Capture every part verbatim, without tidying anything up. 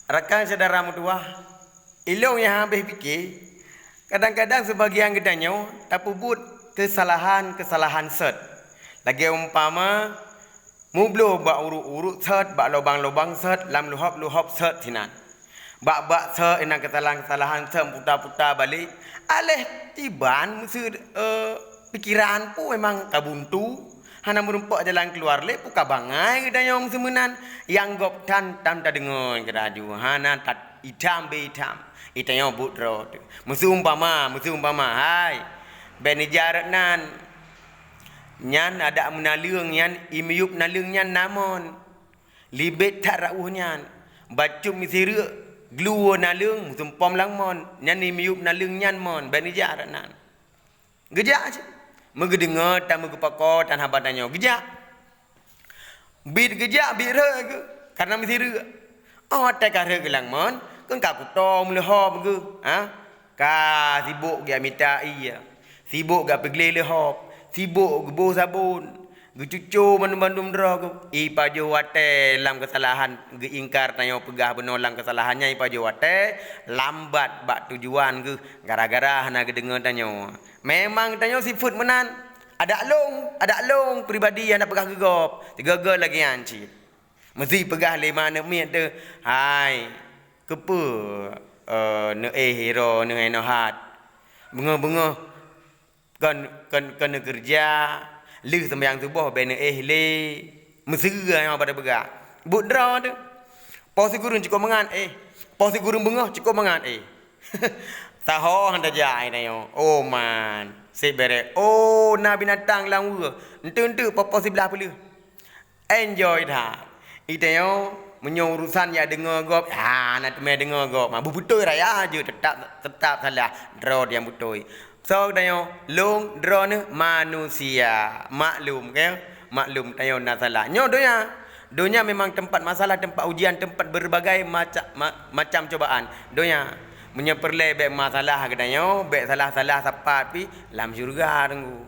Rakan syedara meutuwah, ilôn nyang habéh pike, kadang-kadang seubagian geutanyoe tapeubuet keusalahan-keusalahan sot. Lagée umpama, mubloe bak uruek-uruek sot, bak lubang-lubang sot, lam luhop-luhop sot sinan. Bak-bak sot inan keusalahan-keusalahan sot puta-puta balek, aléh tiban meuseu, eh, pikeran pun memang ka buntu. Hana meurumpok jalan keuluar lé, peue ka bangai geutanyoe meuseumeunan. Nyang gob tan, tan tadeungoe keuraju, hana tat-, itam beu itam. Geutanyoe buet droe teuh. Meuseumpama, meuseumpama, hai, bèk neujak rot nan. Nyan adak meunaleueng nyan, imiyup naleueng nyan na mon. Libet that rot ueh nyan. Bacut meusireuk, gluwoe naleueng, meusumpom lam mon. Nyan imiyup naleueng nyan mon, bèk neujak rot nan. Geujak cit. Meugeudeungoe tan meugeupakoe tan haba tanyoe. Geujak. Bit geujak, bit rhot geuh, kareuna meusireuk. Oh, watèe ka rhot geuh lam mon, kheun ka kuto meuleuhop geuh, ha? Ka sibok geumita ié, sibok geupeugleh leuhop, sibok geuboh sabon, geucuco mandum-mandum droe geuh. Ipajoh watèe lam keusalahan, geuingkar tanyoe peugah bunoe lam keusalahan nyan, ipajoh watèe lambat bak tujuan geuh. Gara-gara hana geudeungoe tanyoe. Memang tanyoe sifeuet meunan. Adak lôn, adak lôn pribadi hana peugah keu gob. Sigoe-goe lagèe nyan cit. Meuseuti peugah lé ma aneuk miet teuh, "Hai, keupeue, eh, neuéh droeneuh inoe hat? Beungoh-beungoh kon, kon, kon neukeureuja, lheueh seumayang suboh bèk neuéh lé." Meuseuti nyoe pada peugah. Buet droe teuh. Poh sikureueng cukôp mangat éh. Poh sikureueng beungoh cukôp mangat éh. Saho han tajak geutanyoe. Oh man, seb bèrèh. Oh, na binatang lam weue. Enteuk-enteuk poh-poh siblaih peuleueh. Enjoy that. Geutanyoe meunyoe urusan jak deungoe gob, ha, na teumé deungoe gob. Ma beubeutôi raya jeuet, teutap, teutap salah. Droe nyang beutôi. Soe geutanyoe? Lôn, droeneuh manusia. Maklum, kan? Maklum, tanyoe na salah. Nyoe donya. Donya memang tempat masalah, tempat ujian, tempat berbagai maca-, ma-, macam cobaan. Donya. Meunyoe peureulèe bèk masalah geutanyoe, bèk salah-salah sapat pih lam syeuruga teungku.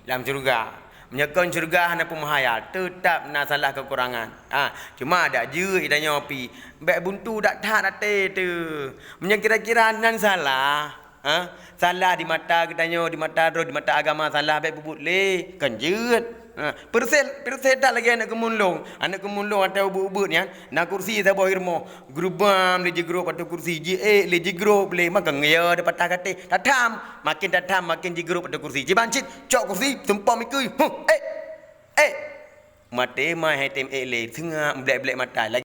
Lam syeuruga. Meunyoe kon syeuruga hana peumeuhayal, teutap na salah keukurangan. Ha, cuma dak jeuet geutanyoe pih. Bèk buntu dak that até teuh. Meunyoe kira-kira nan salah, ha? Salah di mata geutanyoe, di mata droe, di mata agama salah, bèk peubuet lé. Kan jeuet. Ha, peureuséh, peureuséh that lagèe aneuk keumuen lôn. Aneuk keumuen lôn ateueh ubeut-ubeut nyan, na kursi saboh i rumoh. Geurubam lé jigrob ateueh kursi, jiék lé jigrob lé, maka ngeuyue dipatah gatéh. Tatham, makin tatham, makin jigrob ateueh kursi. Jiban cit, cok kursi, sumpom ikeue. Huh, ék! Ék! Maté ma hai tem ék lé, seungab blek-blek mata.